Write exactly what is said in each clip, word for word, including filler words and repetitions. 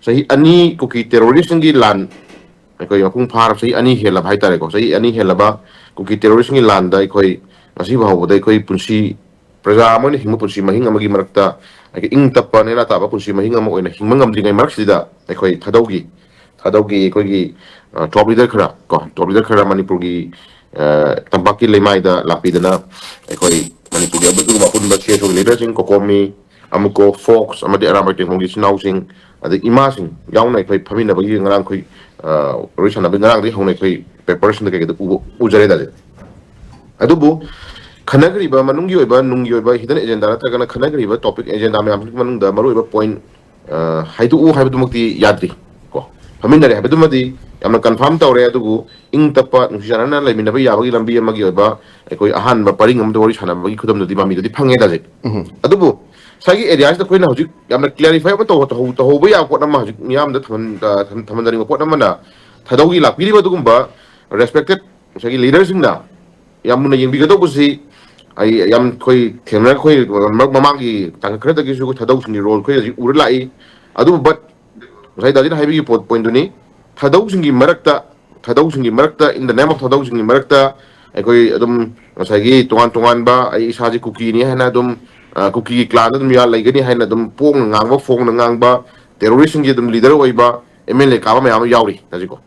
ꯆꯍꯤ ꯑꯅꯤ ꯀꯨꯀꯤ ꯇꯦꯔꯣꯔꯤꯁꯁꯤꯡꯒꯤ ꯂꯥꯟ ꯑꯩꯈꯣꯏ ꯃꯄꯨꯡ ꯐꯥꯔ ꯆꯍꯤ ꯑꯅꯤ ꯍꯦꯜꯂꯕ ꯍꯥꯏꯇꯥꯔꯦꯀꯣ, ꯆꯍꯤ ꯑꯅꯤ ꯍꯦꯜꯂꯕ ꯀꯨꯀꯤ ꯇꯦꯔꯣꯔꯤꯁꯁꯤꯡꯒꯤ ꯂꯥꯟꯗ ꯑꯩꯈꯣꯏ ꯉꯁꯤ ꯐꯥꯎꯕꯗ ꯑꯩꯈꯣꯏ ꯄꯨꯟꯁꯤ, ꯄ꯭ꯔꯖꯥ ꯑꯃ ꯑꯣꯏꯅ ꯍꯤꯡꯕ ꯄꯨꯟꯁꯤ ꯃꯍꯤꯡ ꯑꯃꯒꯤ ꯃꯔꯛꯇ ꯑꯩꯈꯣꯏ ꯏꯪ ꯇꯞꯄ ꯅꯦꯅꯥ ꯇꯥꯕ ꯄꯨꯟꯁꯤ ꯃꯍꯤꯡ ꯑꯃ ꯑꯣꯏꯅ ꯍꯤꯡꯕ ꯉꯝꯗ꯭ꯔꯤꯉꯩ ꯃꯔꯛꯁꯤꯗ ꯑꯩꯈꯣꯏ ꯊꯥꯗꯧꯒꯤ ꯊꯥꯗꯧꯒꯤ ꯑꯩꯈꯣꯏꯒꯤ ꯇꯣꯞ ꯂꯤꯗꯔ ꯈꯔ ꯀꯣ ꯇꯣꯞ ꯂꯤꯗꯔ ꯈꯔ ꯃꯅꯤꯄꯨꯔꯒꯤ ꯇꯝꯄꯥꯛꯀꯤ ꯂꯩꯃꯥꯏꯗ ꯂꯥꯛꯄꯤꯗꯅ ꯑꯩꯈꯣꯏ ꯃꯅꯤꯄꯨꯔꯒꯤ ꯑꯗꯨꯒꯨꯝꯕ ꯑꯄꯨꯟꯕ ꯁꯤ ꯑꯦꯁ ꯑꯣꯒꯤ ꯂꯤꯗꯔꯁꯤꯡ, ꯀꯣꯀꯣꯃꯤ, ꯑꯃꯨꯀꯣ, ꯐꯣꯛꯁ ꯑꯃꯗꯤ ꯑꯔꯥꯝꯕꯥꯏ ꯇꯦꯡꯈꯣꯜꯒꯤ ꯏꯆꯤꯟ ꯏꯅꯥꯎꯁꯤꯡ, ꯑꯗꯩ ꯏꯃꯥꯁꯤꯡ ꯌꯥꯎꯅ ꯑꯩꯈꯣꯏ ꯐꯝꯃꯤꯟꯅꯕꯒꯤ ꯉꯔꯥꯡ ꯑꯩꯈꯣꯏ ꯋꯥꯔꯤ ꯁꯥꯟꯅꯕꯒꯤ ꯉꯔꯥꯡꯗꯒꯤ ꯍꯧꯅ ꯑꯩꯈꯣꯏ ꯄꯦꯄꯔꯁꯤꯡꯗ ꯀꯩꯀꯩꯗ ꯎꯕ ꯎꯖꯔꯦ ꯇꯥꯖꯩ꯫ ꯑꯗꯨꯕꯨ ꯈꯟꯅꯈ꯭ꯔꯤꯕ ꯃꯅꯨꯡꯒꯤ ꯑꯣꯏꯕ ꯅꯨꯡꯒꯤ ꯑꯣꯏꯕ ꯍꯤꯗꯟ ꯑꯦꯖꯦꯟꯗꯥ ꯅꯠꯇ꯭ꯔꯒꯅ ꯈꯟꯅꯈ꯭ꯔꯤꯕ ꯇꯣꯄꯤꯛ ꯑꯦꯖꯦꯟꯗꯥ ꯃꯌꯥꯝꯁꯤꯒꯤ ꯃꯅꯨꯡꯗ ꯃꯔꯨꯑꯣꯏꯕ ꯄꯣꯏꯟ ꯍꯥꯏꯗꯣꯛꯎ ꯍꯥꯏꯕꯗꯨꯃꯛꯇꯤ ꯌꯥꯗ꯭ꯔꯤ ꯀꯣ꯫ ꯐꯝꯃꯤꯟꯅꯔꯦ ꯍꯥꯏꯕꯗꯨꯃꯗꯤ ꯌꯥꯝꯅ ꯀꯟꯐꯥꯔꯝ ꯇꯧꯔꯦ, ꯑꯗꯨꯕꯨ ꯏꯪ ꯇꯞꯄ ꯅꯨꯡꯁꯤ ꯆꯥꯟꯅꯅ ꯂꯩꯃꯤꯟꯅꯕ ꯌꯥꯕꯒꯤ ꯂꯝꯕꯤ ꯑꯃꯒꯤ ꯑꯣꯏꯕ ꯑꯩꯈꯣꯏ ꯑꯍꯥꯟꯕ ꯄꯔꯤꯡ ꯑꯃꯗ ꯋꯥꯔꯤ ꯁꯥꯟꯅꯕꯒꯤ ꯈꯨꯗꯝꯗꯨꯗꯤ ꯃꯃꯤꯗꯗꯤ ꯐꯪꯉꯦ ꯇꯥꯖꯩ꯫ ꯑꯗꯨꯕꯨ ꯉꯁꯥꯏꯒꯤ ꯑꯦꯔꯤꯌꯥꯁꯤꯗ ꯑꯩꯈꯣꯏꯅ ꯍꯧꯖꯤꯛ ꯌꯥꯝꯅ ꯀ꯭ꯂꯦꯔꯤꯐꯥꯏ ꯑꯃ ꯇꯧ ꯇꯧꯍꯧ- ꯇꯧꯍꯧꯕ ꯌꯥꯕ ꯄꯣꯠ ꯑꯃ ꯍꯧꯖꯤꯛ ꯃꯤꯌꯥꯝꯗ ꯊꯝꯍꯟ- ꯑ, ꯊꯝ- ꯊꯝꯍꯟꯖꯅꯤꯡꯕ ꯄꯣꯠ ꯑꯃꯅ ꯊꯥꯗꯧꯒꯤ ꯂꯥꯛꯄꯤꯔꯤꯕ ꯑꯗꯨꯒꯨꯝꯕ ꯔꯦꯁꯄꯦꯛꯇꯦꯠ ꯉꯁꯥꯏꯒꯤ ꯂꯤꯗꯔꯁꯤꯡꯅ ꯌꯥꯝ ꯃꯨꯟꯅ ꯌꯦꯡꯕꯤꯒꯗꯧꯕꯁꯤ, ꯑꯩ ꯌꯥꯝ ꯑꯩꯈꯣꯏ ꯊꯦꯡꯅ ꯑꯩꯈꯣꯏ ꯃꯃꯥꯡꯒꯤ ꯇꯥꯡꯀꯛ ꯈꯔꯗꯒꯤꯁꯨ ꯑꯩꯈꯣꯏ ꯊꯥꯗꯧꯁꯤꯡꯒꯤ ꯔꯣꯜ ꯑꯩꯈꯣꯏ ꯍꯧꯖꯤꯛ ꯎꯔ ꯂꯥꯛꯏ꯫ ꯑꯗꯨꯕꯨ ꯕꯠ ꯉꯁꯥꯏ ꯗꯥꯗꯤꯅ ꯍꯥꯏꯕꯤꯒꯤ ꯄꯣꯏꯟ ꯄꯣꯏꯟꯗꯨꯅꯤ, ꯊꯥꯗꯧꯁꯤꯡꯒꯤ ꯃꯔꯛꯇ ꯊꯥꯗꯧꯁꯤꯡꯒꯤ ꯃꯔꯛꯇ in the name of ꯊꯥꯗꯧꯁꯤꯡꯒꯤ ꯃꯔꯛꯇ ꯑꯩꯈꯣꯏ ꯑꯗꯨꯝ ꯉꯁꯥꯏꯒꯤ ꯇꯣꯉꯥꯟ ꯇꯣꯉꯥꯟꯕ ꯑꯩ ꯏꯁꯥꯁꯦ ꯀꯨꯀꯤꯅꯤ ꯍꯥꯏꯅ ꯑꯗꯨꯝ ꯀꯨꯀꯤꯒꯤ ꯀ꯭ꯂꯥꯟꯗ ꯑꯗꯨꯝ ꯂꯩꯒꯅꯤ ꯍꯥꯏꯅ ꯑꯗꯨꯝ ꯄꯣꯡꯅ ꯉꯥꯡꯕ ꯐꯣꯡꯅ ꯉꯥꯡꯕ ꯇꯦꯔꯣꯔꯤꯁꯁꯤꯡꯒꯤ ꯑꯗꯨꯝ ꯂꯤꯗꯔ ꯑꯣꯏꯕ ꯑꯦꯝ ꯑꯦꯜ ꯑꯦ ꯀꯥꯕ ꯃꯌꯥꯝ ꯑꯃ ꯌꯥꯎꯔꯤ ꯍꯧꯖꯤꯛꯀꯣ꯫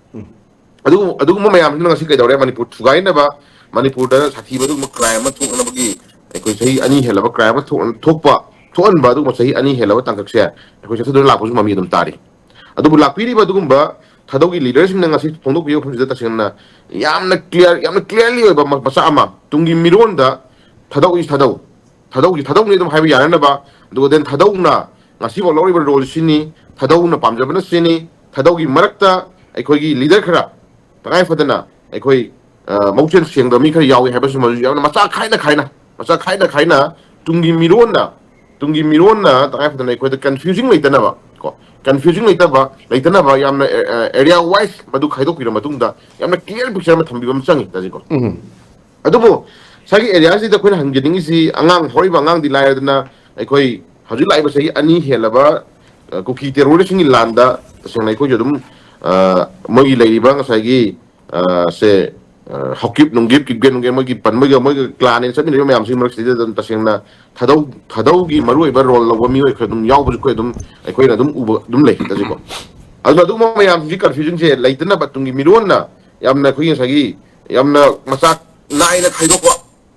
ꯑꯗꯨꯒꯨꯝ- ꯑꯗꯨꯒꯨꯝꯕ ꯃꯌꯥꯝꯁꯤꯅ ꯉꯁꯤ ꯀꯩꯗꯧꯔꯦ? ꯃꯅꯤꯄꯨꯔ ꯊꯨꯒꯥꯏꯅꯕ, ꯃꯅꯤꯄꯨꯔꯗ ꯁꯥꯊꯤꯕ ꯑꯗꯨꯒꯨꯝꯕ ꯀ꯭ꯔꯥꯏꯝ ꯑꯃ ꯊꯣꯛꯅꯕꯒꯤ ꯑꯩꯈꯣꯏ ꯆꯍꯤ ꯑꯅꯤ ꯍꯦꯜꯂꯕ ꯀ꯭ꯔꯥꯏꯝ ꯑꯃ ꯊꯣꯛ- ꯊꯣꯛꯄ ꯊꯣꯛꯍꯟꯕ ꯑꯗꯨꯒꯨꯝꯕ ꯆꯍꯤ ꯑꯅꯤ ꯍꯦꯜꯂꯕ ꯇꯥꯡꯀꯛꯁꯦ ꯑꯩꯈꯣꯏ ꯆꯠꯊꯗꯨꯅ ꯂꯥꯛꯄꯁꯨ ꯃꯃꯤ ꯑꯗꯨꯝ ꯇꯥꯔꯤ꯫ ꯑꯗꯨꯕꯨ ꯂꯥꯛꯄꯤꯔꯤꯕ ꯑꯗꯨꯒꯨꯝꯕ ꯊꯥꯗꯧꯒꯤ ꯂꯤꯗꯔꯁꯤꯡꯅ ꯉꯁꯤ ꯐꯣꯡꯗꯣꯛꯄꯤꯕ ꯃꯐꯝꯁꯤꯗ ꯇꯁꯦꯡꯅ ꯌꯥꯝꯅ ꯀ꯭ꯂꯤꯌꯥꯔ ꯌꯥꯝꯅ ꯀ꯭ꯂꯤꯌꯥꯔꯂꯤ ꯑꯣꯏꯕ ꯃꯆꯥꯛ ꯑꯃ ꯇꯨꯡꯒꯤ ꯃꯤꯔꯣꯟꯗ ꯊꯥꯗꯧ ꯏꯁ ꯊꯥꯗꯧ ꯊꯥꯗꯧꯒꯤ ꯊꯥꯗꯧꯅꯤ ꯑꯗꯨꯝ ꯍꯥꯏꯕ ꯌꯥꯅꯅꯕ, ꯑꯗꯨꯒ ꯗꯦꯟ ꯊꯥꯗꯧꯅ ꯉꯁꯤꯐꯥꯎ ꯂꯧꯔꯤꯕ ꯔꯣꯜꯁꯤꯅꯤ, ꯊꯥꯗꯧꯅ ꯄꯥꯝꯖꯕꯅ ꯁꯤꯅꯤ꯫ ꯊꯥꯗꯧꯒꯤ ꯃꯔꯛꯇ ꯑꯩꯈꯣꯏꯒꯤ ꯂꯤꯗꯔ ꯈꯔ ꯇꯉꯥꯏ ꯐꯗꯅ ꯑꯩꯈꯣꯏ ꯃꯧꯆꯦꯜ ꯁꯦꯡꯗꯕ ꯃꯤ ꯈꯔ ꯌꯥꯎꯏ ꯍꯥꯏꯕꯁꯤꯃꯁꯨ ꯌꯥꯝꯅ ꯃꯆꯥ ꯈꯥꯏꯅ ꯈꯥꯏꯅ ꯃꯆꯥ ꯈꯥꯏꯅ ꯈꯥꯏꯅ ꯇꯨꯡꯒꯤ ꯃꯤꯔꯣꯟꯅ ꯇꯨꯡꯒꯤ ꯃꯤꯔꯣꯟꯅ ꯇꯉꯥꯏ ꯐꯗꯅ ꯑꯩꯈꯣꯏꯗ ꯀꯟꯐ꯭ꯌꯨꯖꯤꯡ ꯂꯩꯇꯅꯕ ꯀꯣ ꯀꯟꯐ꯭ꯌꯨꯖꯤꯡ ꯂꯩꯇꯕ ꯂꯩꯇꯅꯕ ꯌꯥꯝꯅ ꯑꯦꯔꯤꯌꯥ ꯋꯥꯏꯁ ꯃꯗꯨ ꯈꯥꯏꯗꯣꯛꯄꯤꯔ ꯃꯇꯨꯡꯗ ꯌꯥꯝꯅ ꯀ꯭ꯂꯤꯌꯥꯔ ꯄꯤꯛꯆꯔ ꯑꯃ ꯊꯝꯕꯤꯕ ꯑꯃ ꯆꯪꯉꯤ ꯇꯥꯖꯤꯀꯣ꯫ ꯑꯗꯨꯕꯨ ꯉꯁꯥꯏꯒꯤ ꯑꯦꯔꯤꯌꯥꯁꯤꯗ ꯑꯩꯈꯣꯏꯅ ꯍꯪꯖꯅꯤꯡꯉꯤꯁꯤ ꯑꯉꯥꯡ ꯍꯧꯔꯛꯏꯕ ꯑꯉꯥꯡꯗꯤ ꯂꯥꯏꯔꯗꯅ ꯑꯩꯈꯣꯏ ꯍꯧꯖꯤꯛ ꯂꯥꯛꯏꯕ ꯆꯍꯤ ꯑꯅꯤ ꯍꯦꯜꯂꯕ ꯑ, ꯀꯨꯀꯤ ꯇꯦꯔꯣꯔꯤꯁꯁꯤꯡꯒꯤ ꯂꯥꯟꯗ ꯇꯁꯦꯡꯅ ꯑꯩꯈꯣꯏꯁꯨ ꯑꯗꯨꯝ, ꯑ, ꯃꯣꯏꯒꯤ ꯂꯩꯔꯤꯕ ꯉꯁꯥꯏꯒꯤ, ꯑ, ꯁꯦ, ꯑ, ꯍꯧꯀꯤꯞ ꯅꯨꯡꯒꯤꯞ, ꯀꯤꯞꯒꯦꯟ ꯅꯨꯡꯒꯦꯟ, ꯃꯣꯏꯒꯤ ꯄꯟꯕꯒ ꯃꯣꯏꯒ ꯀ꯭ꯂꯥꯟꯅꯦꯅ ꯆꯠꯃꯤꯟꯅꯔꯤꯕ ꯃꯌꯥꯝꯁꯤꯒꯤ ꯃꯔꯛꯁꯤꯗ ꯑꯗꯨꯝ ꯇꯁꯦꯡꯅ ꯊꯥꯗꯧ-, ꯊꯥꯗꯧꯒꯤ ꯃꯔꯨꯑꯣꯏꯕ ꯔꯣꯜ ꯂꯧꯕ ꯃꯤꯑꯣꯏ ꯈꯔ ꯑꯗꯨꯝ ꯌꯥꯎꯕꯁꯨ ꯑꯩꯈꯣꯏ ꯑꯗꯨꯝ, ꯑꯩꯈꯣꯏꯅ ꯑꯗꯨꯝ ꯎꯕ ꯑꯗꯨꯝ ꯂꯩ ꯍꯧꯖꯤꯛꯀꯣ꯫ ꯑꯗꯨꯅ ꯑꯗꯨꯒꯨꯝꯕ ꯃꯌꯥꯝꯁꯤꯒꯤ ꯀꯟꯐ꯭ꯌꯨꯖꯟꯁꯦ ꯂꯩꯇꯅꯕ ꯇꯨꯡꯒꯤ ꯃꯤꯔꯣꯟꯅ ꯌꯥꯝꯅ ꯑꯩꯈꯣꯏꯒꯤ ꯉꯁꯥꯏꯒꯤ ꯌꯥꯝꯅ ꯃꯆꯥꯛ ꯅꯥꯏꯅ ꯈꯥꯏꯗꯣꯛꯄ,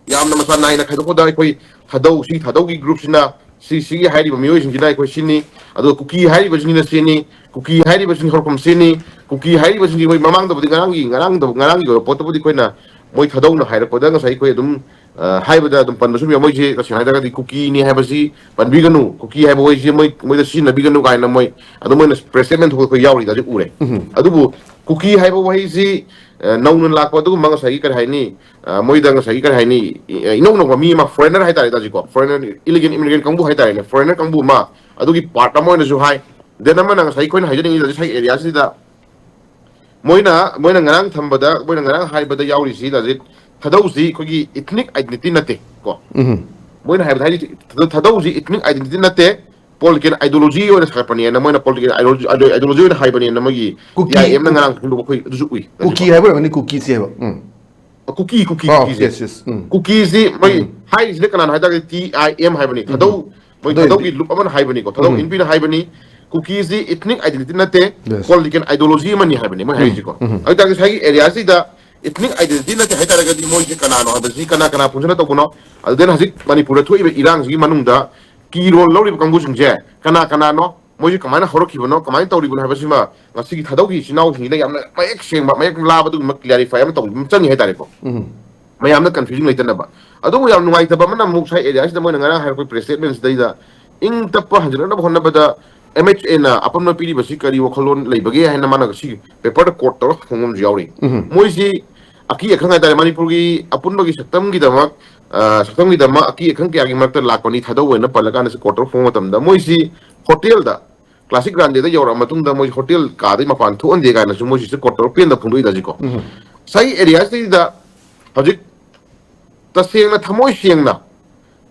ꯌꯥꯝꯅ ꯃꯆꯥ ꯅꯥꯏꯅ ꯈꯥꯏꯗꯣꯛꯄꯗ ꯑꯩꯈꯣꯏ ꯊꯥꯗꯧ, ꯁꯤ ꯊꯥꯗꯧꯒꯤ ꯒ꯭ꯔꯨꯞꯁꯤꯅ ꯁꯤ, ꯁꯤꯒꯤ ꯍꯥꯏꯔꯤꯕ ꯃꯤꯑꯣꯏꯁꯤꯡꯁꯤꯅ ꯑꯩꯈꯣꯏ ꯁꯤꯅꯤ, ꯑꯗꯨꯒ ꯀꯨꯀꯤ ꯍꯥꯏꯔꯤꯕꯁꯤꯡꯁꯤꯅ ꯁꯤꯅꯤ, ꯀꯨꯀꯤ ꯍꯥꯏꯔꯤꯕꯁꯤꯡ ꯍꯧꯔꯛꯐꯝ ꯁꯤꯅꯤ, ꯀꯨꯀꯤ ꯍꯥꯏꯔꯤꯕꯁꯤꯡꯁꯤ ꯑꯩꯈꯣꯏ ꯃꯃꯥꯡꯗꯕꯨꯗꯤ ꯉꯔꯥꯡꯒꯤ, ꯉꯔꯥꯡꯗ, ꯉꯔꯥꯡꯒꯤ ꯑꯣꯏꯕ ꯄꯣꯠꯇꯕꯨꯗꯤ ꯑꯩꯈꯣꯏꯅ ꯃꯣꯏ ꯊꯥꯗꯧꯅ ꯍꯥꯏꯔꯛꯄꯗ ꯉꯁꯥꯏ ꯑꯩꯈꯣꯏ ꯑꯗꯨꯝ, ꯑ, ꯍꯥꯏꯕꯗ ꯑꯗꯨꯝ ꯄꯟꯕꯁꯨ ꯌꯥꯎ-, ꯃꯣꯏꯁꯦ ꯇꯁꯦꯡꯅ ꯍꯥꯏꯔꯒꯗꯤ ꯀꯨꯀꯤꯅꯤ ꯍꯥꯏꯕꯁꯤ ꯄꯟꯕꯤꯒꯅꯨ, ꯀꯨꯀꯤ ꯍꯥꯏꯕ ꯋꯥꯍꯩꯁꯤ ꯃꯣꯏ, ꯃꯣꯏꯗ ꯁꯤꯖꯤꯟꯅꯕꯤꯒꯅꯨ ꯀꯥꯏꯅ ꯃꯣꯏ ꯑꯗꯨꯝ ꯃꯣꯏꯅ ꯄ꯭ꯔꯦꯁ ꯁ꯭ꯇꯦꯠꯃꯦꯟ ꯊꯣꯛꯂꯛꯄ ꯌꯥꯎꯔꯤꯗ ꯍꯧꯖꯤꯛ ꯎꯔꯦ꯫ ꯎꯝ꯫ ꯑꯗꯨꯕꯨ ꯀꯨꯀꯤ ꯍꯥꯏꯕ ꯋꯥꯍꯩꯁꯤ, ꯑ, ꯅꯧꯅ ꯂꯥꯛꯄ ꯑꯗꯨꯒꯨꯝꯕ ꯉꯁꯥꯏꯒꯤ ꯀꯔꯤ ꯍꯥꯏꯅꯤ, ꯑ, ꯃꯣꯏꯗ ꯉꯁꯥꯏꯒꯤ ꯀꯔꯤ ꯍꯥꯏꯅꯤ, ꯏ-, ꯏꯅꯧ ꯅꯧꯕ ꯃꯤ ꯑꯃ, ꯐꯣꯔꯦꯅꯔ ꯍꯥꯏꯇꯥꯔꯦ ꯇꯥꯖꯤꯀꯣ, ꯐꯣꯔꯦꯅꯔ, ꯏꯂꯤꯒꯦꯟ ꯏꯃꯤꯒ꯭ꯔꯦꯟ ꯀꯥꯡꯕꯨ ꯍꯥꯏꯇꯥꯔꯦꯅꯦ, ꯐꯣꯔꯦꯅꯔ ꯀꯥꯡꯕꯨ ꯑꯃ ꯑꯗꯨꯒꯤ ꯄꯥꯔꯠ ꯑꯃ ꯑꯣꯏꯅꯁꯨ ꯍꯥꯏ꯫ ꯗꯦꯟ ꯑꯃꯅ ꯉꯁꯥꯏ ꯑꯩꯈꯣꯏꯅ ꯍꯥꯏꯖꯅꯤꯡꯉꯤꯁꯦ ꯉꯁꯥꯏ ꯑꯦꯔꯤꯌꯥꯁꯤꯗ ꯃꯣꯏꯅ, ꯃꯣꯏꯅ ꯉꯔꯥꯡ ꯊꯝꯕꯗ, ꯃꯣꯏꯅ ꯉꯔꯥꯡ ꯍꯥꯏꯕꯗ ꯌꯥꯎꯔꯤꯁꯤ ꯇꯥꯖꯤꯠ, ꯊꯥꯗꯧꯁꯤ ꯑꯩꯈꯣꯏꯒꯤ ꯏꯊꯅꯤꯛ ꯑꯥꯏꯗꯦꯟꯇꯤꯇꯤ ꯅꯠꯇꯦ ꯀꯣ꯫ ꯎꯝ꯫ ꯃꯣꯏꯅ ꯍꯥꯏꯕꯗ ꯍꯥꯏꯗꯤ ꯊꯥꯗꯧ-, ꯊꯥꯗꯧꯁꯤ ꯏꯊꯅꯤꯛ ꯑꯥꯏꯗꯦꯟꯇꯤꯇꯤ ꯅꯠꯇꯦ, ꯄꯣꯂꯤꯇꯤꯀꯦꯜ ꯑꯥꯏꯗꯤꯌꯣꯂꯣꯖꯤ ꯑꯣꯏꯅ ꯁꯥꯒꯠꯄꯅꯦꯅ ꯃꯣꯏꯅ ꯄꯣꯂꯤꯇꯤꯀꯦꯜ ꯑꯥꯏꯗꯤꯌꯣꯂꯣꯖꯤ, ꯑꯥꯏꯗꯤꯌꯣ-, ꯑꯥꯏꯗꯤꯌꯣꯂꯣꯖꯤ ꯑꯣꯏꯅ ꯍꯥꯏꯕꯅꯦꯅ ꯃꯣꯏꯒꯤ ꯀꯨꯀꯤ, ꯇꯤ ꯑꯥꯏ ꯑꯦꯝꯅ ꯀꯨ-, ꯉꯔꯥꯡ ꯐꯣꯡꯗꯣꯛꯄ ꯑꯩꯈꯣꯏ ꯑꯗꯨꯁꯨ ꯎꯏ ꯀꯨꯀꯤ ꯉꯁꯤꯀꯣ꯫ ꯍꯥꯏꯕ ꯑꯣꯏꯔꯝꯒꯅꯤ, ꯀꯨꯀꯤꯁꯦ ꯍꯥꯏꯕ꯫ ꯎꯝ꯫ ꯀꯨꯀꯤ, ꯀꯨꯀꯤ, ꯑꯣ, ꯀꯨꯀꯤꯁꯦ꯫ Yes, yes. ꯎꯝ꯫ ꯀꯨꯀꯤꯁꯤ ꯃꯣꯏ ꯎꯝ꯫ ꯍꯥꯏꯔꯤꯁꯤꯅ ꯀꯅꯥꯅꯣ ꯍꯥꯏ ꯇꯥꯔꯒꯗꯤ ꯇꯤ ꯑꯥꯏ ꯑꯦꯝ ꯍꯥꯏꯕꯅꯤ꯫ ꯎꯝ꯫ ꯊꯥꯗꯧ, ꯃꯣꯏ ꯑꯗꯨ ꯊꯥꯗꯧꯒꯤ ꯑꯣꯏꯔꯗꯤ ꯂꯨꯞ ꯑꯃꯅ ꯍꯥꯏꯕꯅꯤꯀꯣ꯫ ꯊꯥꯗꯧ ꯎꯝ꯫ ꯑꯦꯟ ꯄꯤꯅ ꯍꯥꯏꯕꯅꯤ꯫ ꯀꯨꯀꯤꯁꯤ ꯏꯊꯅꯤꯛ ꯑꯥꯏꯗꯦꯟꯇꯤꯇꯤ ꯅꯠꯇꯦ, Yes. ꯄꯣꯂꯤꯇꯤꯀꯦꯜ ꯑꯥꯏꯗꯤꯌꯣꯂꯣꯖꯤ ꯑꯃꯅꯤ ꯍꯥꯏꯕꯅꯤ ꯃꯣꯏ ꯎꯝ꯫ ꯍꯥꯏꯔꯤꯁꯤꯀꯣ꯫ ꯎꯝ꯫ ꯑꯗꯨ ꯇꯥꯔꯒꯗꯤ ꯉꯁꯥꯏꯒꯤ ꯑꯦꯔꯤꯌꯥꯁꯤꯗ ꯏꯊꯅꯤꯛ ꯑꯥꯏꯗꯦꯟꯇꯤꯇꯤ ꯅꯠꯇꯦ ꯍꯥꯏ ꯇꯥꯔꯒꯗꯤ ꯃꯣꯏꯁꯦ ꯀꯅꯥꯅꯣ ꯍꯥꯏꯕꯁꯤ ꯀꯅꯥ ꯀꯅꯥ ꯄꯨꯟꯁꯤꯟꯅ ꯇꯧꯕꯅꯣ? ꯑꯗꯨꯗꯩꯅ ꯍꯧꯖꯤꯛ ꯃꯅꯤꯄꯨꯔꯗ ꯊꯣꯛꯏꯕ ꯏꯔꯥꯡꯁꯤꯒꯤ ꯃꯅꯨꯡꯗ ꯀꯤ ꯔꯣꯜ ꯂꯧꯔꯤꯕ ꯀꯥꯡꯕꯨꯁꯤꯡꯁꯦ ꯀꯅꯥ ꯀꯅꯥꯅꯣ? ꯃꯣꯏꯁꯦ ꯀꯃꯥꯏꯅ ꯍꯧꯔꯛꯈꯤꯕꯅꯣ? ꯀꯃꯥꯏꯅ ꯇꯧꯔꯤꯕꯅꯣ ꯍꯥꯏꯕꯁꯤꯃ ꯉꯁꯤꯒꯤ ꯊꯥꯗꯧꯒꯤ ꯏꯆꯤꯟ ꯏꯅꯥꯎꯁꯤꯡꯁꯤꯅ ꯌꯥꯝꯅ ꯃꯌꯦꯛ ꯁꯦꯡꯕ, ꯃꯌꯦꯛ ꯂꯥꯕ ꯑꯗꯨꯒꯨꯝꯕ ꯀ꯭ꯂꯦꯔꯤꯐꯥꯏ ꯑꯃ ꯇꯧꯕ ꯑꯃ ꯆꯪꯉꯤ ꯍꯥꯏꯇꯥꯔꯦꯀꯣ꯫ ꯎꯝ꯫ ꯃꯌꯥꯝꯅ ꯀꯟꯐ꯭ꯌꯨꯖꯟ ꯂꯩꯇꯅꯕ꯫ ꯑꯗꯨꯕꯨ ꯌꯥꯝ ꯅꯨꯡꯉꯥꯏꯇꯕ ꯑꯃꯅ ꯑꯃꯨꯛ ꯉꯁꯥꯏ ꯑꯦꯔꯤꯌꯥꯁꯤꯗ ꯃꯣꯏꯅ ꯉꯔꯥꯡ ꯍꯥꯏꯔꯛꯄ ꯄ꯭ꯔꯦꯁ ꯁ꯭ꯇꯦꯠꯃꯦꯟꯁꯤꯗꯩꯗ ꯏꯪ ꯇꯞꯄ ꯍꯟꯖꯤꯜꯂꯛꯅꯕ ꯍꯣꯠꯅꯕꯗ ꯑꯦꯝ ꯑꯩꯆ ꯑꯦꯅ ꯑꯄꯟꯕ ꯄꯤꯔꯤꯕꯁꯤ ꯀꯔꯤ ꯋꯥꯈꯜꯂꯣꯟ ꯂꯩꯕꯒꯦ ꯍꯥꯏꯅ ꯃꯥꯅ ꯁꯤ ꯄꯦꯄꯔꯗ ꯀꯣꯠ ꯇꯧꯔꯒ ꯐꯣꯡꯕ ꯑꯃꯁꯨ ꯌꯥꯎꯔꯤ꯫ ꯎꯝ꯫ ꯃꯣꯏꯁꯤ ꯑꯀꯤ ꯑꯈꯪ ꯍꯥꯏꯇꯥꯔꯦ, ꯃꯅꯤꯄꯨꯔꯒꯤ ꯑꯄꯨꯟꯕꯒꯤ ꯁꯛꯇꯝꯒꯤꯗꯃꯛ, ꯑ, ꯁꯛꯇꯝꯒꯤꯗꯃꯛ ꯑꯀꯤ ꯑꯈꯪ ꯀꯌꯥꯒꯤ ꯃꯔꯛꯇ ꯂꯥꯛꯄꯅꯤ ꯊꯥꯗꯧ ꯑꯣꯏꯅ ꯄꯜꯂꯀꯥꯟꯗ ꯁꯤ ꯀꯣꯠ ꯇꯧꯔꯒ ꯐꯣꯡꯕ ꯃꯇꯝꯗ ꯃꯣꯏꯁꯤ ꯍꯣꯇꯦꯜꯗ ꯀ꯭ꯂꯥꯁꯤꯛ ꯒ꯭ꯔꯥꯟꯗꯦꯗ ꯌꯧꯔꯛꯑ ꯃꯇꯨꯡꯗ ꯃꯣꯏ ꯍꯣꯇꯦꯜ ꯀꯥꯗꯒꯤ ꯃꯄꯥꯟ ꯊꯣꯛꯍꯟꯗꯦ ꯀꯥꯏꯅꯁꯨ ꯃꯣꯏ ꯁꯤꯁꯦ ꯀꯣꯠ ꯇꯧꯔ ꯄꯦꯟꯗ ꯐꯣꯡꯗꯣꯛꯏꯗ ꯁꯤꯀꯣ꯫ ꯎꯝ꯫ ꯉꯁꯥꯏꯒꯤ ꯑꯦꯔꯤꯌꯥꯁꯤꯗꯩꯗ ꯍꯧꯖꯤꯛ ꯇꯁꯦꯡꯅ ꯊꯃꯣꯏ ꯁꯦꯡꯅ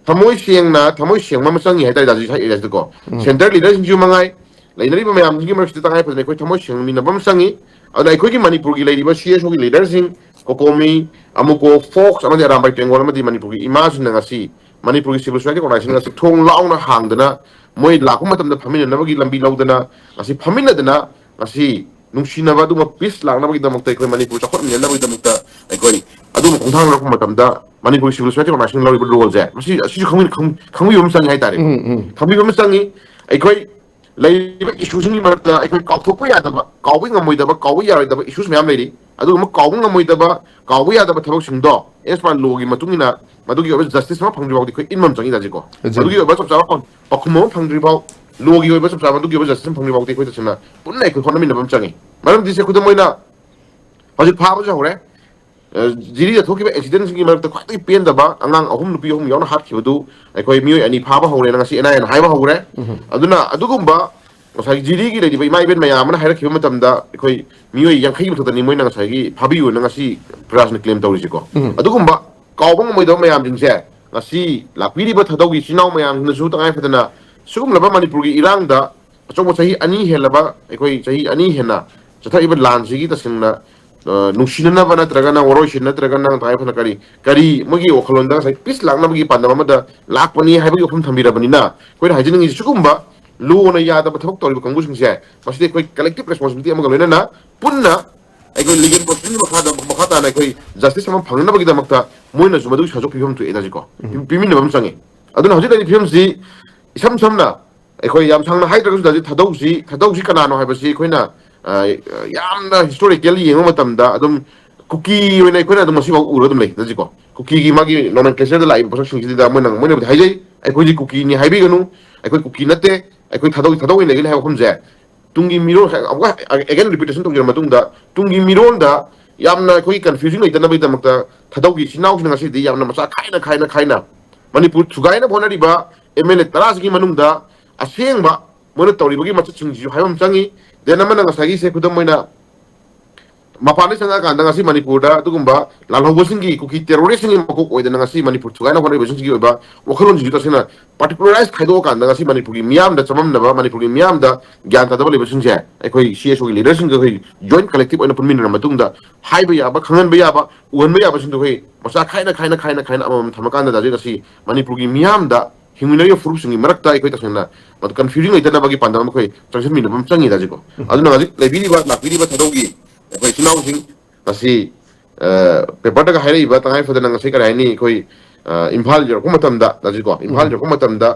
ꯊꯃꯣꯏ ꯁꯦꯡꯅ, ꯊꯃꯣꯏ ꯁꯦꯡꯕ ꯑꯃ ꯆꯪꯉꯤ ꯍꯥꯏꯇꯥꯔꯦ, ꯗꯥꯖꯤ ꯁꯥꯏ ꯑꯦꯔꯤꯌꯥꯁꯤꯗꯀꯣ꯫ ꯎꯝ꯫ ꯁꯦꯟꯇꯔ ꯂꯤꯗꯔꯁꯤꯡꯁꯨ ꯃꯉꯥꯏ, ꯂꯩꯅꯔꯤꯕ ꯃꯌꯥꯝꯁꯤꯡꯒꯤ ꯃꯔꯛꯁꯤꯗ ꯇꯉꯥꯏ ꯐꯗꯅ ꯑꯩꯈꯣꯏ ꯊꯃꯣꯏ ꯁꯦꯡꯃꯤꯟꯅꯕ ꯑꯃ ꯆꯪꯉꯤ꯫ ꯑꯗꯨꯅ ꯑꯩꯈꯣꯏꯒꯤ ꯃꯅꯤꯄꯨꯔꯒꯤ ꯂꯩꯔꯤꯕ C S O ꯒꯤ ꯂꯤꯗꯔꯁꯤꯡ, ꯀꯣꯀꯣꯃꯤ, ꯑꯃꯨꯀꯣ, ꯐꯣꯛꯁ ꯑꯃꯗꯤ ꯑꯔꯥꯝꯕꯥꯏ ꯇꯦꯡꯒꯣꯜ ꯑꯃꯗꯤ ꯃꯅꯤꯄꯨꯔꯒꯤ ꯏꯃꯥꯁꯤꯡꯅ ꯉꯁꯤ ꯃꯅꯤꯄꯨꯔꯒꯤ civil society organization ꯑꯁꯤ ꯊꯣꯡ ꯂꯥꯎꯅ ꯍꯥꯡꯗꯅ, ꯃꯣꯏ ꯂꯥꯛꯄ ꯃꯇꯝꯗ ꯐꯝꯃꯤꯟꯅꯅꯕꯒꯤ ꯂꯝꯕꯤ ꯂꯧꯗꯅ, ꯉꯁꯤ ꯐꯝꯃꯤꯟꯅꯗꯅ, ꯉꯁꯤ ꯅꯨꯡꯁꯤꯅꯕ, ꯑꯗꯨꯒꯨꯝꯕ peace ꯂꯥꯛꯅꯕꯒꯤꯗꯃꯛꯇ, ꯑꯩꯈꯣꯏ ꯃꯅꯤꯄꯨꯔ ꯆꯥꯎꯈꯠꯃꯤꯟꯅꯅꯕꯒꯤꯗꯃꯛꯇ ꯑꯩꯈꯣꯏ ꯑꯗꯨꯒꯨꯝꯕ ꯈꯣꯡꯊꯥꯡ ꯂꯧꯔꯛꯄ ꯃꯇꯝꯗ, ꯃꯅꯤꯄꯨꯔꯒꯤ civil society organization ꯂꯧꯔꯤꯕ role ꯁꯦ, ꯃꯁꯤ, ꯑꯁꯤꯁꯨ ꯈꯪꯃꯤꯟ-, ꯈꯪ-, ꯈꯪꯕꯤꯕ ꯑꯃ ꯆꯪꯉꯤ ꯍꯥꯏꯇꯥꯔꯦ꯫ ꯎꯝ, ꯎꯝ꯫ ꯈꯪꯕꯤꯕ ꯑꯃ ꯆꯪꯉꯤ꯫ ꯑꯩꯈꯣꯏ ꯂꯩꯔꯤꯕ issue ꯁꯤꯡꯒꯤ ꯃꯔꯛꯇ ꯑꯩꯈꯣꯏ ꯀꯥꯎꯊꯣꯛꯄ ꯌꯥꯗꯕ, ꯀꯥꯎꯕ ꯉꯝꯃꯣꯏꯗꯕ, ꯀꯥꯎꯕ ꯌꯥꯔꯣꯏꯗꯕ issues ꯃꯌꯥꯝ ꯂꯩꯔꯤ꯫ ꯑꯗꯨꯒꯨꯝꯕ ꯀꯥꯎꯕ ꯉꯝꯃꯣꯏꯗꯕ, ꯀꯥꯎꯕ ꯌꯥꯗꯕ ꯊꯕꯛꯁꯤꯡꯗꯣ, as per law ꯒꯤ ꯃꯇꯨꯡ ꯏꯟꯅ, ꯃꯗꯨꯒꯤ ꯑꯣꯏꯕ justice ꯑꯃ ꯐꯪꯗ꯭ꯔꯤ ꯐꯥꯎꯗꯤ ꯑꯩꯈꯣꯏ ꯏꯟꯕ ꯑꯃ ꯆꯪꯉꯤ, ꯗꯥꯖꯤꯀꯣ꯫ ꯑꯗꯨꯅꯤ꯫ ꯑꯗꯨꯒꯤ ꯑꯣꯏꯕ ꯆꯞ ꯆꯥꯕ ꯄꯥꯎ-, ꯄꯥꯎꯈꯨꯝ ꯑꯃ ꯐꯪꯗ꯭ꯔꯤ ꯐꯥꯎ, law ꯒꯤ ꯑꯣꯏꯕ ꯆꯞ ꯆꯥꯕ ꯑꯗꯨꯒꯤ ꯑꯣꯏꯕ justice ꯑꯃ ꯐꯪꯗ꯭ꯔꯤ ꯐꯥꯎꯗꯤ ꯑꯩꯈꯣꯏ ꯇꯁꯦꯡꯅ ꯄꯨꯟꯅ ꯑꯩꯈꯣꯏ ꯍꯣꯠꯅꯃꯤꯟꯅꯕ ꯑꯃ ꯆꯪꯉꯤ꯫ ꯃꯔꯝꯗꯤ ꯁꯦ, ꯈꯨꯗꯝ ꯑꯣꯏꯅ, ꯍꯧꯖꯤꯛ ꯐꯥꯕꯁꯨ ꯍꯧꯔꯦ꯫ ꯑ, ꯖꯤꯔꯤꯗ ꯊꯣꯛꯈꯤꯕ accident ꯁꯤꯡꯒꯤ ꯃꯔꯛꯇ ꯈ꯭ꯋꯥꯏꯗꯒꯤ ꯄꯦꯟꯗꯕ ꯑꯉꯥꯡ ꯑꯍꯨꯝ, ꯅꯨꯄꯤ ꯑꯍꯨꯝ ꯌꯥꯎꯅ ꯍꯥꯠꯈꯤꯕꯗꯨ, ꯑꯩꯈꯣꯏ ꯃꯤꯑꯣꯏ ꯑꯅꯤ ꯐꯥꯕ ꯍꯧꯔꯦꯅ ꯉꯁꯤ N I A ꯅ ꯍꯥꯏꯕ ꯍꯧꯔꯦ꯫ ꯎꯝ꯫ ꯑꯗꯨꯅ ꯑꯗꯨꯒꯨꯝꯕ ꯉꯁꯥꯏꯒꯤ ꯖꯤꯔꯤꯒꯤ ꯂꯩꯔꯤꯕ ꯏꯃꯥ ꯏꯕꯦꯟ ꯃꯌꯥꯝ ꯑꯃꯅ ꯍꯥꯏꯔꯛꯈꯤꯕ ꯃꯇꯝꯗ, ꯑꯩꯈꯣꯏ ꯃꯤꯑꯣꯏ ꯌꯥꯡꯈꯩꯒꯤ ꯃꯊꯛꯇꯅꯤ ꯃꯣꯏꯅ ꯉꯁꯥꯏꯒꯤ ꯐꯥꯕꯤꯌꯨꯅ ꯉꯁꯤ ꯄ꯭ꯔꯖꯥꯁꯤꯡꯅ claim ꯇꯧꯔꯤꯁꯤꯀꯣ꯫ ꯎꯝ꯫ ꯑꯗꯨꯒꯨꯝꯕ ꯀꯥꯎꯕ ꯉꯝꯃꯣꯏꯗꯕ ꯃꯌꯥꯝꯁꯤꯡꯁꯦ ꯉꯁꯤ ꯂꯥꯛꯄꯤꯔꯤꯕ ꯊꯥꯗꯧꯒꯤ ꯏꯆꯤꯜ ꯏꯅꯥꯎ ꯃꯌꯥꯝꯁꯤꯡꯅꯁꯨ ꯇꯉꯥꯏ ꯐꯗꯅ ꯁꯤꯒꯨꯝꯂꯕ ꯃꯅꯤꯄꯨꯔꯒꯤ ꯏꯔꯥꯡꯗ ꯑꯆꯧꯕ ꯆꯍꯤ ꯑꯅꯤ ꯍꯦꯜꯂꯕ, ꯑꯩꯈꯣꯏ ꯆꯍꯤ ꯑꯅꯤ ꯍꯦꯟꯅ ꯆꯠꯊꯔꯤꯕ ꯂꯥꯟꯁꯤꯒꯤ ꯇꯁꯦꯡꯅ, ꯑ, ꯅꯨꯡꯁꯤꯅꯅꯕ ꯅꯠꯇ꯭ꯔꯒꯅ ꯋꯥꯔꯣꯏꯁꯤꯟ ꯅꯠꯇ꯭ꯔꯒꯅ ꯇꯉꯥꯏ ꯐꯗꯅ ꯀꯔꯤ, ꯀꯔꯤ ꯃꯣꯏꯒꯤ ꯋꯥꯈꯜꯂꯣꯟꯗ ꯉꯁꯥꯏ peace ꯂꯥꯛꯅꯕꯒꯤ ꯄꯥꯟꯗꯝ ꯑꯃꯗ ꯂꯥꯛꯄꯅꯤ ꯍꯥꯏꯕꯒꯤ ꯋꯥꯐꯝ ꯊꯝꯕꯤꯔꯕꯅꯤꯅ, ꯑꯩꯈꯣꯏꯅ ꯍꯥꯏꯖꯅꯤꯡꯉꯤꯁꯤ ꯁꯤꯒꯨꯝꯕ law ꯅ ꯌꯥꯗꯕ ꯊꯕꯛ ꯇꯧꯔꯤꯕ ꯀꯥꯡꯕꯨꯁꯤꯡꯁꯦ, ꯃꯁꯤꯗꯤ ꯑꯩꯈꯣꯏ collective responsibility ꯑꯃꯒ ꯂꯣꯏꯅꯅ ꯄꯨꯟꯅ ꯑꯩꯈꯣꯏ legal process ꯀꯤ ꯃꯈꯥꯗ, ꯃꯈꯥ ꯇꯥꯅ ꯑꯩꯈꯣꯏ justice ꯑꯃ ꯐꯪꯅꯕꯒꯤꯗꯃꯛꯇ ꯃꯣꯏꯅꯁꯨ ꯃꯗꯨꯒꯤ ꯁꯔꯨꯛ ꯄꯤꯐꯝ ꯊꯣꯛꯑꯦ ꯍꯧꯖꯤꯛꯀꯣ꯫ ꯎꯝ꯫ ꯄꯤꯃꯤꯟꯅꯕ ꯑꯃ ꯆꯪꯉꯤ꯫ ꯑꯗꯨꯅ ꯍꯧꯖꯤꯛ ꯂꯩꯔꯤꯕ ꯐꯤꯕꯝꯁꯤ ꯏꯁꯝ ꯁꯝꯅ ꯑꯩꯈꯣꯏ ꯌꯥꯝ ꯁꯥꯡꯅ ꯍꯥꯏꯗ꯭ꯔꯒꯁꯨ ꯍꯧꯖꯤꯛ ꯊꯥꯗꯧꯁꯤ, ꯊꯥꯗꯧꯁꯤ ꯀꯅꯥꯅꯣ ꯍꯥꯏꯕꯁꯤ ꯑꯩꯈꯣꯏꯅ, ꯑ, ꯌꯥꯝꯅ historical ꯌꯦꯡꯕ ꯃꯇꯝꯗ ꯑꯗꯨꯝ ꯀꯨꯀꯤ ꯑꯣꯏꯅ ꯑꯩꯈꯣꯏꯅ ꯑꯗꯨꯝ ꯉꯁꯤꯐꯥꯎ ꯎꯔ ꯑꯗꯨꯝ ꯂꯩ꯫ ꯍꯧꯖꯤꯛꯀꯣ ꯀꯨꯀꯤꯒꯤ ꯃꯥꯒꯤ nomenclature ꯗ ꯂꯥꯛꯏꯕ ꯄꯣꯠꯁꯛꯁꯤꯡꯁꯤꯗ ꯃꯣꯏꯅ, ꯃꯣꯏꯅꯕꯨꯗꯤ ꯍꯥꯏꯖꯩ, "ꯑꯩꯈꯣꯏꯗꯤ ꯀꯨꯀꯤꯅꯤ ꯍꯥꯏꯕꯤꯒꯅꯨ, ꯑꯩꯈꯣꯏ ꯀꯨꯀꯤ ꯅꯠꯇꯦ, ꯑꯩꯈꯣꯏ ꯊꯥꯗꯧ, ꯊꯥꯗꯧ ꯑꯣꯏꯅ ꯂꯩꯒꯅꯤ" ꯍꯥꯏꯕ ꯋꯥꯐꯝꯁꯦ ꯇꯨꯡꯒꯤ ꯃꯤꯔꯣꯜ, ꯑꯃꯨꯛꯀ again repetition ꯇꯧꯖꯔ ꯃꯇꯨꯡꯗ, ꯇꯨꯡꯒꯤ ꯃꯤꯔꯣꯜꯗ ꯌꯥꯝꯅ ꯑꯩꯈꯣꯏꯒꯤ confusing ꯂꯩꯇꯅꯕꯒꯤꯗꯃꯛꯇ ꯊꯥꯗꯧꯒꯤ ꯏꯆꯤꯟ ꯏꯅꯥꯎꯁꯤꯡꯅ ꯉꯁꯤꯗꯤ ꯌꯥꯝꯅ ꯃꯆꯥ ꯈꯥꯏꯅ, ꯈꯥꯏꯅ, ꯈꯥꯏꯅ ꯃꯅꯤꯄꯨꯔ ꯊꯨꯒꯥꯏꯅꯕ ꯍꯣꯠꯅꯔꯤꯕ M L A ꯇꯔꯥꯁꯤꯒꯤ ꯃꯅꯨꯡꯗ ꯑꯁꯦꯡꯕ ꯃꯣꯏꯅ ꯇꯧꯔꯤꯕꯒꯤ ꯃꯆꯠꯁꯤꯡꯁꯤꯁꯨ ꯍꯥꯏꯕ ꯑꯃ ꯆꯪꯉꯤ꯫ Then ꯑꯃꯅ ꯉꯁꯥꯏꯒꯤꯁꯦ ꯈꯨꯗꯝ ꯑꯣꯏꯅ ꯃꯄꯥꯟꯗ ꯆꯪꯉꯛꯑꯀꯥꯟꯗ ꯉꯁꯤ ꯃꯅꯤꯄꯨꯔꯗ ꯑꯗꯨꯒꯨꯝꯕ ꯂꯥꯜꯍꯧꯕꯁꯤꯡꯒꯤ, ꯀꯨꯀꯤ ꯇꯦꯔꯣꯔꯤꯁꯁꯤꯡꯒꯤ ꯃꯀꯣꯛ ꯑꯣꯏꯗꯅ ꯉꯁꯤ ꯃꯅꯤꯄꯨꯔ ꯊꯨꯒꯥꯏꯅ ꯍꯣꯠꯅꯔꯤꯕꯁꯤꯡꯁꯤꯒꯤ ꯑꯣꯏꯕ ꯋꯥꯈꯜꯂꯣꯟꯁꯤꯡꯁꯤ ꯇꯁꯦꯡꯅ ꯄꯥꯔꯇꯤꯀꯨꯂꯔꯥꯏꯁ ꯈꯥꯏꯗꯣꯛꯑꯀꯥꯟꯗ ꯉꯁꯤ ꯃꯅꯤꯄꯨꯔꯒꯤ ꯃꯤꯌꯥꯝꯗ ꯆꯃꯝꯅꯕ, ꯃꯅꯤꯄꯨꯔꯒꯤ ꯃꯤꯌꯥꯝꯗ ꯒ꯭ꯌꯥꯟ ꯇꯥꯗꯕ ꯂꯩꯕꯁꯤꯡꯁꯦ ꯑꯩꯈꯣꯏ ꯁꯤ ꯑꯦꯁ ꯑꯣꯒꯤ ꯂꯤꯗꯔꯁꯤꯡꯒ ꯑꯩꯈꯣꯏ ꯖꯣꯏꯟ ꯀꯂꯦꯛꯇꯤꯚ ꯑꯣꯏꯅ ꯄꯨꯟꯃꯤꯟꯅꯔ ꯃꯇꯨꯡꯗ ꯍꯥꯏꯕ ꯌꯥꯕ, ꯈꯪꯍꯟꯕ ꯌꯥꯕ, ꯎꯍꯟꯕ ꯌꯥꯕꯁꯤꯡꯗꯣ ꯑꯩꯈꯣꯏ ꯃꯆꯥ ꯈꯥꯏꯅ ꯈꯥꯏꯅ ꯈꯥꯏꯅ ꯈꯥꯏꯅ ꯑꯃꯃꯝ ꯊꯝꯃꯀꯥꯟꯗ ꯍꯧꯖꯤꯛ ꯉꯁꯤ ꯃꯅꯤꯄꯨꯔꯒꯤ ꯃꯤꯌꯥꯝꯗ, ꯍꯤꯡꯃꯤꯟꯅꯔꯤꯕ ꯐꯨꯔꯨꯞꯁꯤꯡꯒꯤ ꯃꯔꯛꯇ ꯑꯩꯈꯣꯏ ꯇꯁꯦꯡꯅ ꯃꯗꯨ ꯀꯟꯐ꯭ꯌꯨꯖꯟ ꯂꯩꯇꯅꯕꯒꯤ ꯄꯥꯟꯗꯝ ꯑꯃ ꯑꯩꯈꯣꯏ ꯆꯪꯁꯤꯟꯃꯤꯟꯅꯕ ꯑꯃ ꯆꯪꯉꯤꯗ ꯍꯧꯖꯤꯛꯀꯣ꯫ ꯑꯗꯨꯅ ꯍꯧꯖꯤꯛ ꯂꯩꯕꯤꯔꯤꯕ, ꯂꯥꯛꯄꯤꯔꯤꯕ ꯊꯧꯔꯝꯒꯤ ꯑꯩꯈꯣꯏ ꯏꯆꯤꯜ ꯏꯅꯥꯎꯁꯤꯡ ꯉꯁꯤ, ꯑ, ꯄꯦꯄꯔꯗꯒ ꯍꯥꯏꯔꯛꯏꯕ ꯇꯉꯥꯏ ꯐꯗꯅ ꯉꯁꯤ ꯀꯔꯤ ꯍꯥꯏꯅꯤ, ꯑꯩꯈꯣꯏ, ꯑ, ꯏꯝꯐꯥꯜ ꯌꯧꯔꯛꯄ ꯃꯇꯝꯗ ꯍꯧꯖꯤꯛꯀꯣ, ꯏꯝꯐꯥꯜ ꯎꯝ꯫ ꯌꯧꯔꯛꯄ ꯃꯇꯝꯗ,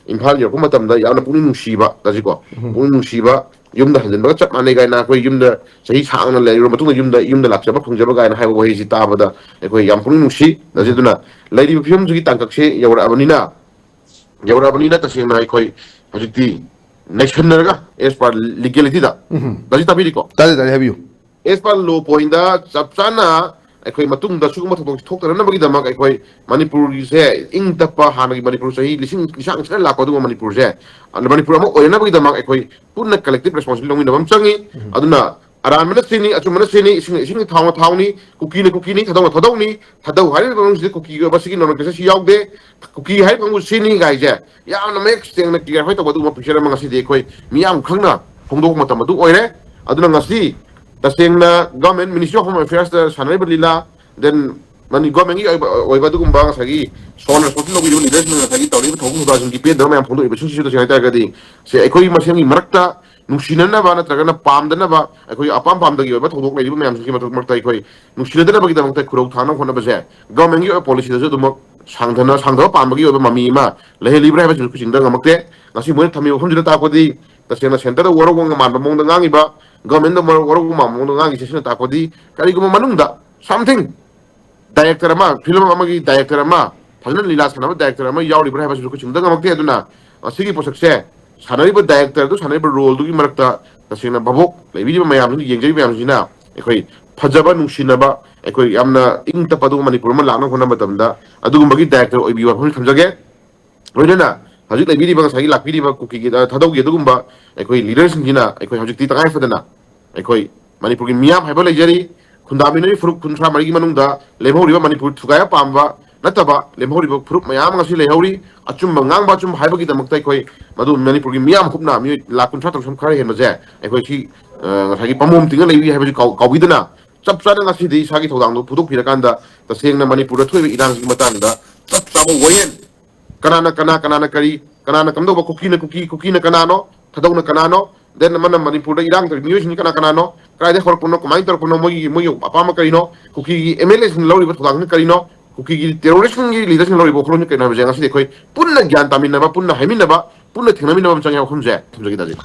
ꯏꯝꯐꯥꯜ ꯌꯧꯔꯛꯄ ꯃꯇꯝꯗ ꯌꯥꯝꯅ ꯄꯨꯛꯅꯤꯡ ꯅꯨꯡꯁꯤꯕ ꯍꯧꯖꯤꯛꯀꯣ, ꯎꯝ꯫ ꯄꯨꯛꯅꯤꯡ ꯅꯨꯡꯁꯤꯕ, ꯌꯨꯝꯗ ꯍꯟꯖꯤꯟꯕꯒ ꯆꯞ ꯃꯥꯟꯅꯩ ꯀꯥꯏꯅ, ꯑꯩꯈꯣꯏ ꯌꯨꯝꯗ ꯆꯍꯤ ꯁꯥꯡꯅ ꯂꯩꯔꯨꯔ ꯃꯇꯨꯡꯗ ꯌꯨꯝꯗ, ꯌꯨꯝꯗ ꯂꯥꯛꯆꯕ ꯐꯪꯖꯕ ꯀꯥꯏꯅ ꯍꯥꯏꯕ ꯋꯥꯍꯩꯁꯤ ꯇꯥꯕꯗ ꯑꯩꯈꯣꯏ ꯌꯥꯝ ꯄꯨꯛꯅꯤꯡ ꯅꯨꯡꯁꯤ꯫ ꯎꯝ꯫ ꯑꯗꯨꯅ ꯂꯩꯔꯤꯕ ꯐꯤꯕꯝꯁꯤꯒꯤ ꯇꯥꯡꯀꯛꯁꯦ ꯌꯧꯔꯛꯑꯕꯅꯤꯅ, ꯌꯧꯔꯛꯑꯕꯅꯤꯅ ꯇꯁꯦꯡꯅ ꯑꯩꯈꯣꯏ ꯍꯧꯖꯤꯛꯇꯤ ꯅꯩꯁꯟꯅꯔꯒ as per legalityꯗ, ꯎꯝ꯫ ꯇꯥꯖꯤ ꯇꯥꯕꯤꯔꯤꯀꯣ? ꯇꯥꯖꯩ, ꯇꯥꯖꯩ, ꯍꯥꯏꯕꯤꯌꯨ꯫ As per law pointꯗ ꯆꯞ ꯆꯥꯅ ꯑꯩꯈꯣꯏ ꯃꯇꯨꯡꯗ ꯁꯤꯒꯨꯝꯕ ꯊꯧꯗꯣꯛꯁꯤ ꯊꯣꯛꯇꯅꯅꯕꯒꯤꯗꯃꯛ ꯑꯩꯈꯣꯏ ꯃꯅꯤꯄꯨꯔꯒꯤꯁꯦ ꯏꯪ ꯇꯞꯄ ꯍꯥꯟꯅꯒꯤ ꯃꯅꯤꯄꯨꯔ ꯆꯍꯤ ꯂꯤꯁꯤꯡ ꯂꯤꯁꯥꯡ ꯁꯤꯗ ꯂꯥꯛꯄ ꯑꯗꯨꯒꯨꯝꯕ ꯃꯅꯤꯄꯨꯔꯁꯦ, ꯑꯗ ꯃꯅꯤꯄꯨꯔ ꯑꯃ ꯑꯣꯏꯅꯅꯕꯒꯤꯗꯃꯛ ꯑꯩꯈꯣꯏ ꯄꯨꯟꯅ ꯀꯂꯦꯛꯇꯤꯚ ꯔꯦꯁꯄꯣꯟꯁꯤꯕꯤꯂꯤꯇꯤ ꯂꯧꯃꯤꯟꯅꯕ ꯑꯃ ꯆꯪꯉꯤ꯫ ꯎꯝ꯫ ꯑꯗꯨꯅ ꯑꯔꯥꯟꯕꯅ ꯁꯤꯅꯤ, ꯑꯆꯨꯝꯕꯅ ꯁꯤꯅꯤ, ꯏꯁꯤꯡꯅ ꯏꯁꯤꯡꯅꯤ, ꯊꯥꯎꯅ ꯊꯥꯎꯅꯤ, ꯀꯨꯀꯤꯅ ꯀꯨꯀꯤꯅꯤ, ꯊꯥꯗꯧꯅ ꯊꯥꯗꯧꯅꯤ, ꯊꯥꯗꯧ ꯍꯥꯏꯔꯤꯕ ꯃꯐꯝꯁꯤꯗ ꯀꯨꯀꯤꯒꯤ ꯑꯣꯏꯕ ꯁꯤꯒꯤ ꯅꯣꯃꯦꯟꯀ꯭ꯂꯦꯆꯔꯁꯤ ꯌꯥꯎꯗꯦ, ꯀꯨꯀꯤ ꯍꯥꯏꯔꯤꯕ ꯀꯥꯡꯕꯨ ꯁꯤꯅꯤ ꯀꯥꯏꯁꯦ ꯌꯥꯝꯅ ꯃꯌꯦꯛ ꯁꯦꯡꯅ ꯀ꯭ꯂꯤꯌꯥꯔꯤꯐꯥꯏ ꯇꯧꯕ ꯑꯗꯨꯒꯨꯝꯕ ꯄꯤꯛꯆꯔ ꯑꯃ ꯉꯁꯤꯗꯤ ꯑꯩꯈꯣꯏ ꯃꯤꯌꯥꯝ ꯈꯪꯅ ꯐꯣꯡꯗꯣꯛꯄ ꯃꯇꯝ ꯑꯗꯨ ꯑꯣꯏꯔꯦ꯫ ꯑꯗꯨꯅ ꯉꯁꯤ ꯇꯁꯦꯡꯅ ꯒꯚꯔꯟꯃꯦꯟ, ꯃꯤꯅꯤꯁꯇ꯭ꯔꯤ ꯑꯣꯐ ꯍꯣꯝ ꯑꯦꯐꯤꯌꯔꯁꯇ ꯁꯥꯟꯅꯔꯤꯕ ꯂꯤꯂꯥ, then ꯃꯅꯤ-, ꯒꯚꯔꯟꯃꯦꯟꯒꯤ ꯑꯣꯏꯕ, ꯑꯣꯏꯕ ꯑꯗꯨꯒꯨꯝꯕ ꯉꯁꯥꯏꯒꯤ ꯁꯣꯟ ꯔꯦꯁꯄꯣꯟꯁꯤꯕꯜ ꯂꯧꯕꯤꯔꯤꯕ ꯂꯤꯗꯔꯁꯤꯡꯅ ꯉꯁꯥꯏꯒꯤ ꯇꯧꯔꯤꯕ ꯊꯧꯕꯨ ꯊꯧꯗꯥꯁꯤꯡꯒꯤ ꯄꯦꯟꯗꯕ ꯃꯌꯥꯝ ꯐꯣꯡꯗꯣꯛꯏꯕꯁꯤꯡꯁꯤꯁꯨ ꯇꯁꯦꯡꯅ ꯍꯥꯏꯇꯥꯔꯒꯗꯤ ꯁꯦ ꯑꯩꯈꯣꯏ ꯃꯁꯦꯟꯒꯤ ꯃꯔꯛꯇ ꯅꯨꯡꯁꯤꯅꯅꯕ ꯅꯠꯇ꯭ꯔꯒꯅ ꯄꯥꯝꯗꯅꯕ ꯑꯩꯈꯣꯏ ꯑꯄꯥꯝ ꯄꯥꯝꯗꯒꯤ ꯑꯣꯏꯕ ꯊꯧꯗꯣꯛ ꯂꯩꯔꯤꯕ ꯃꯌꯥꯝꯁꯤꯡꯒꯤ ꯃꯊꯛ ꯃꯔꯛꯇ ꯑꯩꯈꯣꯏ ꯅꯨꯡꯁꯤꯅꯗꯅꯕꯒꯤꯗꯃꯛꯇ ꯈꯨꯔꯧ ꯊꯥꯅꯕ ꯍꯣꯠꯅꯕꯁꯦ ꯒꯚꯔꯟꯃꯦꯟꯒꯤ ꯑꯣꯏꯕ ꯄꯣꯂꯤꯁꯤꯗꯁꯨ ꯑꯗꯨꯃꯛ ꯁꯥꯡꯊꯅ, ꯁꯥꯡꯊꯕ ꯄꯥꯝꯕꯒꯤ ꯑꯣꯏꯕ ꯃꯃꯤ ꯑꯃ ꯂꯩꯍꯜꯂꯤꯕ꯭ꯔꯥ ꯍꯥꯏꯕꯁꯤꯁꯨ ꯑꯩꯈꯣꯏ ꯆꯤꯡꯗ ꯉꯝꯃꯛꯇꯦ꯫ ꯉꯁꯤ ꯃꯣꯏꯅ ꯊꯝꯃꯤꯕ ꯋꯥꯐꯝꯁꯤꯗ ꯇꯥꯛꯄꯗꯤ ꯇꯁꯦꯡꯅ ꯁꯦꯟꯇꯔꯗ ꯋꯥꯔꯧꯕ ꯃꯥꯟꯕ ꯃꯑꯣꯡꯗ ꯉꯥꯡꯉꯤꯕ, ꯒꯚꯔꯟꯃꯦꯟꯗ ꯃꯔ-, ꯋꯥꯔꯧꯕ ꯃꯥꯟꯕ ꯃꯑꯣꯡꯗ ꯉꯥꯡꯉꯤꯁꯦ ꯁꯤꯅ ꯇꯥꯛꯄꯗꯤ ꯀꯔꯤꯒꯨꯝꯕ ꯃꯅꯨꯡꯗ something ꯗꯥꯏꯔꯦꯛꯇꯔ ꯑꯃ, ꯐꯤꯂꯝ ꯑꯃꯒꯤ ꯗꯥꯏꯔꯦꯛꯇꯔ ꯑꯃ, ꯐꯖꯅ ꯂꯤꯂꯥ ꯁꯥꯟꯅꯕ ꯗꯥꯏꯔꯦꯛꯇꯔ ꯑꯃ ꯌꯥꯎꯔꯤꯕ꯭ꯔꯥ ꯍꯥꯏꯕꯁꯤꯁꯨ ꯑꯩꯈꯣꯏ ꯆꯤꯡꯗ ꯉꯝꯃꯛꯇꯦ꯫ ꯑꯗꯨꯅ ꯃꯁꯤꯒꯤ ꯄꯣꯠꯁꯛꯁꯦ ꯁꯥꯟꯅꯔꯤꯕ ꯗꯥꯏꯔꯦꯛꯇꯔꯗꯨ, ꯁꯥꯟꯅꯔꯤꯕ ꯔꯣꯜꯗꯨꯒꯤ ꯃꯔꯛꯇ ꯇꯁꯦꯡꯅ ꯚꯥꯕꯣꯛ ꯂꯩꯕꯤꯔꯤꯕ ꯃꯌꯥꯝꯁꯤꯡ, ꯌꯦꯡꯖꯔꯤꯕ ꯃꯌꯥꯝꯁꯤꯅ ꯑꯩꯈꯣꯏ ꯐꯖꯕ, ꯅꯨꯡꯁꯤꯅꯕ, ꯑꯩꯈꯣꯏ ꯌꯥꯝꯅ ꯏꯪ ꯇꯞꯄ ꯑꯗꯨꯒꯨꯝꯕ ꯃꯅꯤꯄꯨꯔ ꯑꯃ ꯂꯥꯛꯅꯕ ꯍꯣꯠꯅꯕ ꯃꯇꯝꯗ ꯑꯗꯨꯒꯨꯝꯕꯒꯤ ꯗꯥꯏꯔꯦꯛꯇꯔ ꯑꯣꯏꯕꯤꯌꯨ ꯍꯥꯏꯕ ꯑꯃꯁꯨ ꯊꯝꯖꯒꯦ꯫ ꯂꯣꯏꯅꯅ ꯍꯧꯖꯤꯛ ꯂꯩꯕꯤꯔꯤꯕ, ꯉꯁꯥꯏꯒꯤ ꯂꯥꯛꯄꯤꯔꯤꯕ ꯀꯨꯀꯤꯒꯤ, ꯑ, ꯊꯥꯗꯧꯒꯤ ꯑꯗꯨꯒꯨꯝꯕ ꯑꯩꯈꯣꯏ ꯂꯤꯗꯔꯁꯤꯡꯁꯤꯅ ꯑꯩꯈꯣꯏ ꯍꯧꯖꯤꯛꯇꯤ ꯇꯉꯥꯏ ꯐꯗꯅ ꯑꯩꯈꯣꯏ ꯃꯅꯤꯄꯨꯔꯒꯤ ꯃꯤꯌꯥꯝ ꯍꯥꯏꯕ ꯂꯩꯖꯔꯤ꯫ ꯈꯨꯟꯗꯥꯃꯤꯟꯅꯔꯤꯕ ꯐꯨꯔꯨꯞ ꯀꯨꯟꯊ꯭ꯔꯥ ꯃꯔꯤꯒꯤ ꯃꯅꯨꯡꯗ ꯂꯦꯝꯍꯧꯔꯤꯕ ꯃꯅꯤꯄꯨꯔ ꯊꯨꯒꯥꯏꯕ ꯄꯥꯝꯕ ꯅꯠꯇꯕ ꯂꯦꯝꯍꯧꯔꯤꯕ ꯐꯨꯔꯨꯞ ꯃꯌꯥꯝ ꯑꯃ ꯉꯁꯤ ꯂꯩꯍꯧꯔꯤ꯫ ꯑꯆꯨꯝꯕ ꯉꯥꯡꯕ, ꯑꯆꯨꯝꯕ ꯍꯥꯏꯕꯒꯤꯗꯃꯛꯇ ꯑꯩꯈꯣꯏ ꯃꯗꯨ ꯃꯅꯤꯄꯨꯔꯒꯤ ꯃꯤꯌꯥꯝ ꯍꯨꯞꯅ ꯃꯤꯑꯣꯏ ꯂꯥꯈ ꯀꯨꯟꯊ꯭ꯔꯥ ꯇꯔꯨꯛ ꯁꯝ ꯈꯔ ꯍꯦꯟꯕꯁꯦ ꯑꯩꯈꯣꯏ ꯁꯤ, ꯑ, ꯉꯁꯥꯏꯒꯤ ꯄꯥꯃꯣꯝ ꯇꯤꯡꯉ ꯂꯩꯔꯤ ꯍꯥꯏꯕꯁꯤ ꯀꯥꯎ-, ꯀꯥꯎꯕꯤꯗꯅ ꯆꯞ ꯆꯥꯅ ꯉꯁꯤꯗꯤ ꯏꯁꯥꯒꯤ ꯊꯧꯗꯥꯡꯗꯨ ꯐꯨꯗꯣꯛꯄꯤꯔꯀꯥꯟꯗ ꯇꯁꯦꯡꯅ ꯃꯅꯤꯄꯨꯔꯗ ꯊꯣꯛꯏꯕ ꯏꯔꯥꯡꯁꯤꯒꯤ ꯃꯇꯥꯡꯗ ꯆꯞ ꯆꯥꯕ ꯋꯥꯌꯦꯜ, ꯀꯅꯥꯅ ꯀꯅꯥ, ꯀꯅꯥꯅ ꯀꯔꯤ, ꯀꯅꯥꯅ ꯀꯝꯗꯧꯕ, ꯀꯨꯀꯤꯅ ꯀꯨꯀꯤ, ꯀꯨꯀꯤꯅ ꯀꯅꯥꯅꯣ, ꯊꯥꯗꯧꯅ ꯀꯅꯥꯅꯣ, then ꯑꯃꯅ ꯃꯅꯤꯄꯨꯔꯗ ꯏꯔꯥꯡ ꯇꯧꯔꯤ ꯃꯤꯑꯣꯏꯁꯤꯡꯁꯤ ꯀꯅꯥ ꯀꯅꯥꯅꯣ, ꯀꯗꯥꯏꯗ ꯍꯧꯔꯛꯄꯅꯣ, ꯀꯃꯥꯏꯅ ꯇꯧꯔꯛꯄꯅꯣ, ꯃꯣꯏꯒꯤ, ꯃꯣꯏꯒꯤ ꯑꯄꯥꯝꯕ ꯀꯔꯤꯅꯣ, ꯀꯨꯀꯤꯒꯤ ꯑꯦꯝ ꯑꯦꯜ ꯑꯦꯁꯤꯡꯅ ꯂꯧꯔꯤꯕ ꯊꯧꯗꯥꯡꯁꯤꯅ ꯀꯔꯤꯅꯣ, ꯀꯨꯀꯤꯒꯤ ꯇꯦꯔꯣꯔꯤꯁꯁꯤꯡꯒꯤ ꯂꯤꯗꯔꯁꯤꯡꯅ ꯂꯧꯔꯤꯕ ꯋꯥꯈꯜꯂꯣꯟꯁꯤ ꯀꯔꯤꯅꯣ ꯍꯥꯏꯕꯁꯦ ꯉꯁꯤꯗꯤ ꯑꯩꯈꯣꯏ ꯄꯨꯟꯅ ꯒ꯭ꯌꯥꯟ ꯇꯥꯃꯤꯟꯅꯕ, ꯄꯨꯟꯅ ꯍꯥꯏꯃꯤꯟꯅꯕ, ꯄꯨꯟꯅ ꯊꯦꯡꯅꯃꯤꯟꯅꯕ ꯑꯃ ꯆꯪꯉꯦ ꯋꯥꯐꯝꯁꯦ ꯊꯝꯖꯒꯦ ꯇꯥꯖꯩ꯫